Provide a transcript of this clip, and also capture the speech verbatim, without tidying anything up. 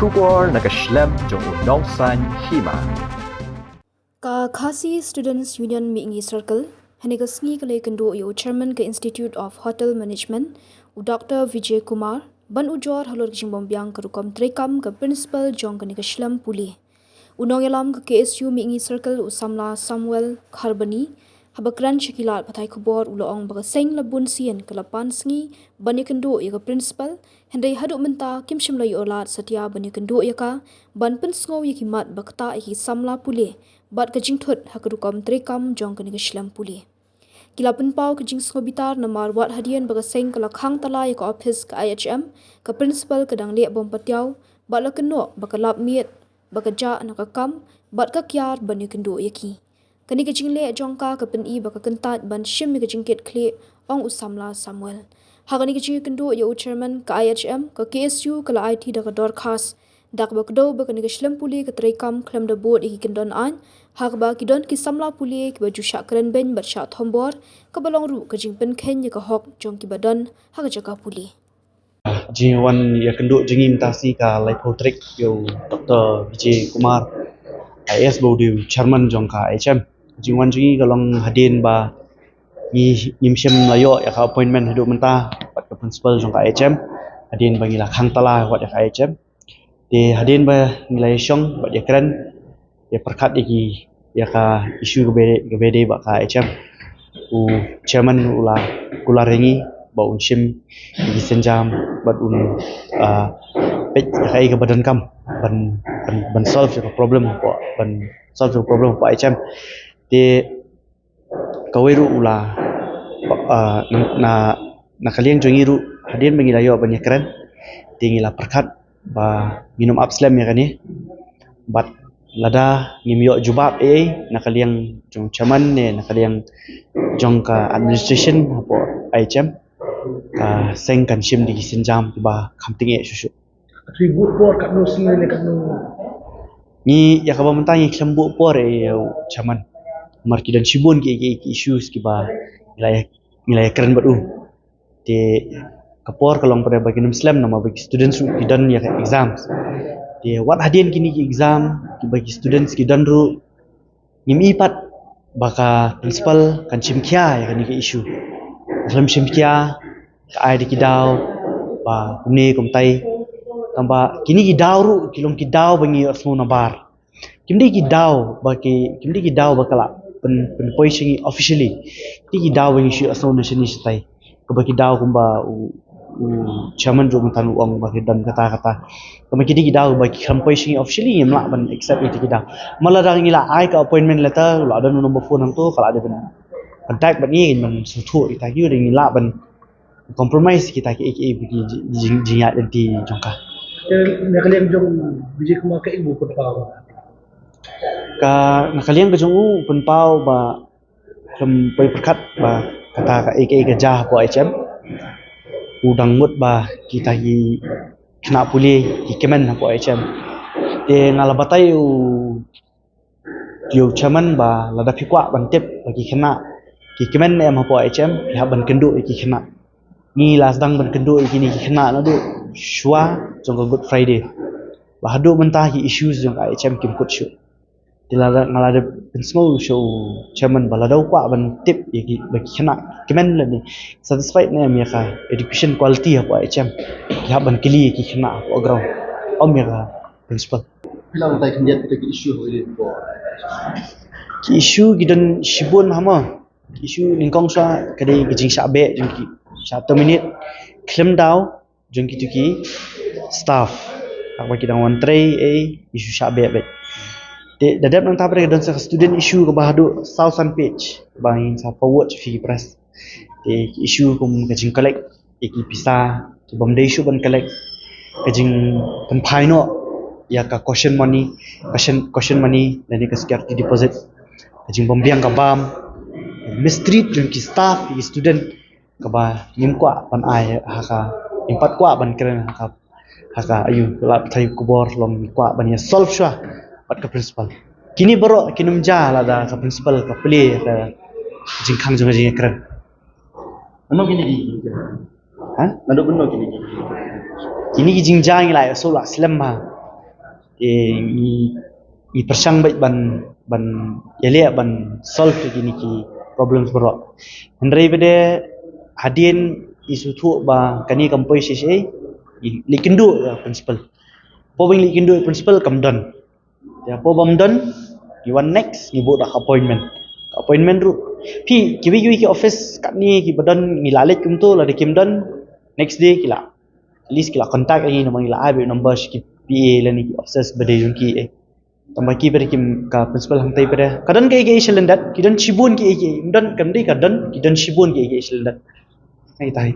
Khubor na ka shlem jong u nongsaiñ hima. Ka Khasi Students Union Mihngi Circle hynne ka sngi ka la ïakynduh ïa u chairman ka Institute of Hotel Management, u Dr Vijay Kumar, ban ujor halor ka jingbym biang ka rukom treikam ka principal jong kane ka shlem pule. U nongïalam ka K S U Mihngi Circle, u samla Samuel Kharbani, haba kren sha ki lad pathai khubor u la ong ba ka seng la bun sien ka la pan sngi ban ïakynduh ïa ka principal, hynrei haduh mynta kim shym la ïoh lad satia ban ïakynduh ïa ka ban pynsngew ïa ki mat ba ktah ïa ki samla pule bad ka jingthut ha ka rukom treikam jong kane ka shlem pule. Ki la pynpaw ka jingsngewbitar namar wat hadien ba ka seng ka la khang tala ïa ka ophis ka I H M, ka principal ka dang leh bym patiaw bad la kynnoh ba ka lap miet ba ka jah na ka kam bad ka kiar ban ïakynduh ïa ki. Kane ka jingleh jong ka ka pyni ba ka kyntait ban shim ïa ka jingkit khlieh, ong u samla Samuel. Ha kane ka jingïakynduh ïa u chairman ka I H M, ka K S U ka la aiti da ka dorkhas da kaba kdew ba kane ka shlem pule ka treikam khlem da bud ïa ki kyndon aiñ, ha kaba ki don ki samla pule kiba ju shah kren beiñ bad shah thombor, kaba long ruh ka jingpynkheiñ ïa ka hok jong kiba don ha ka jaka pule. Jingwan ïakynduh jong ngi mynta sngi ka laiphew tarik ïa u Dr Vijay Kumar, I A S, ba u dei u chairman jong ka I H M. Jingwan jong ngi ka long hadien ba ngi, ngim shym la ïoh ïa ka appointment haduh mynta bad ka principal jong ka I H M, hadien ba ngi la khang tala wat ïa ka I H M. Te hadien ba ngi la ïashong bad ïakren, ïapyrkhat ïa ki, ïa ka issue kaba, kaba dei bad ka I H M, u chairman u la kular ïa ngi ba un shim ïa ki sienjam bad un, ah, peit ïa kaei kaba donkam ban, ban, ban solve ïa ka problem hapoh, ban solve ïa ka problem hapoh I H M. Te kawei ruh u la, ah, na, na, na ka liang jong ngi ruh hadien ba ngi la ïoh ban ïakren, te ngi la pyrkhat ba ngin ym ap slem ïa kane. Bad lada ngim ïoh jubab ei ei na ka liang jong chairman ne na ka liang jong ka administration hapoh I H M, ka seng kan shim da ki sienjam kiba kham tyngeh shuh shuh. Ka trei buh por katno sngi ne katno? Ngi ïa kaba mynta ngi khlem buh por ei, ïa u chairman. Namar ki don shibun ki, ki, ki issues kiba ngi la, ngi la ïakren bad u. Te ka por ka long pat ba kin ym slem namar ba ki students ruh ki don ïa ka exams. Te wat hadien kine ki exam kiba ki students ki don ruh, ngim i pat ba ka principal kan shim khia ïa kane ka issue. Khlem shim khia, ka ai da ki daw ba kumne kumtai. Tangba kine ki daw ruh ki long ki daw ba ngi ïohsngew nabar. Kim dei ki daw ba ki, kim dei ki daw ba ka la pyn, pynpoi sha ngi officially. Ki dei ki daw ba ngi shu ïohsngew na shane shatai. Kaba ki daw kumba u, u chairman ruh mynta u ong ba ki don kata kata. Kaba ki dei ki daw ba ki khlem poi sha ngi officially, ngim lah ban accept ïa kita ki daw. Ma lada ngi la ai ka appointment letter, la don u number phone hangto, ka la dei ban contact bad ngi, ban sngewthuh ïa kita ki, dei ngi lah ban compromise kita ki, ki, ki jing, jingïaid lynti jong ka. Te na ka liang jong Vijay Kumar kaei ba u pynpaw? Ka, na ka liang ka jong u, u pynpaw ba khlem poi pyrkhat ba kata kaei kaei ka jia hapoh I H M. U dang mut ba kita ki khynnah pule ki kmen hapoh I H M. Te nga la batai u, ïa u chairman ba lada phi kwah ban tip ba ki khynnah ki kmen ne em hapoh I H M, phi hap ban kynduh ïa ki khynnah. Ngi la sdang ban kynduh ïa kine ki khynnah naduh shuwa jong ka Good Friday. Ba haduh mynta ki issues jong ka I H M kim kut shuh. Te lada, nga la dep pynsngew sha u chairman ba lada u kwah ban tip ïa ki, ba ki khynnah ki kmen lane satisfied ne em ïa ka education quality hapoh I H M, ki hap ban kylli ïa ki khynnah hapoh ground, ym ïa ka principal. Phi la batai khyndiat kita ki issue ha ïa ko? Ki issue ki don shibun hama. Ki issue nyngkong shuwa ka dei ka jingshah beh jong ki, shah terminate khlem daw jong kitu ki staff. Haba ki dang wan trei ei, issue shah beh beit. Te da dep nangta pat ka don sa ka student issue kaba haduh saw san page ba ngin sa forward sha phi ki press. Te ki issue kum ka jing collect ïa ki pisa kibym dei shuh ban collect, ka jingpynphai noh ïa ka caution money, caution, caution money lane ka security deposit, ka jingbym biang ka bam, mistreat jong ki staff ïa ki student, kaba ngim kwah ban ai ha ka, ngim pat kwah ban kren ha ka, ha ka, aiu, la pathai khubor, long ngim kwah ban ïa solve shuwa bad ka principal. Kine baroh kin ym jia lada ka principal ka plie ka jingkhang jong ka jingkren. Mano kine ki jingjia? Ha? Mano, mano kine ki? Kine ki jingjia ngi la ïohsngew la slem ma. eh, ngi ngi pyrshang bad ban ban ïaleh ban solve kine ki problems baroh. Hynrei bad hadien i sngewthuh ba kane kam poi shisha, i leit kynduh ïa principal. Hapoh ba ngi leit kynduh ïa principal kam don. Ïa hapoh bym don, ngi wan next, ngi buh da appointment. Appointment ruh. Phi kiwei kiwei ki office katne kiba don ngi la leit kumto, lada kim don, next day ki la, at least ki la contact ïa ngi, namar ngi la ai beit number sha ki P A lane ki officers ba dei jong ki eh. Tangba ki pat kim, ka principal hangtei pat ka don kaei kaei sha lyndet, ki don shibun kiei kiei, ym don kam dei ka don, ki don shibun kiei kiei sha lyndet. Ngi tai.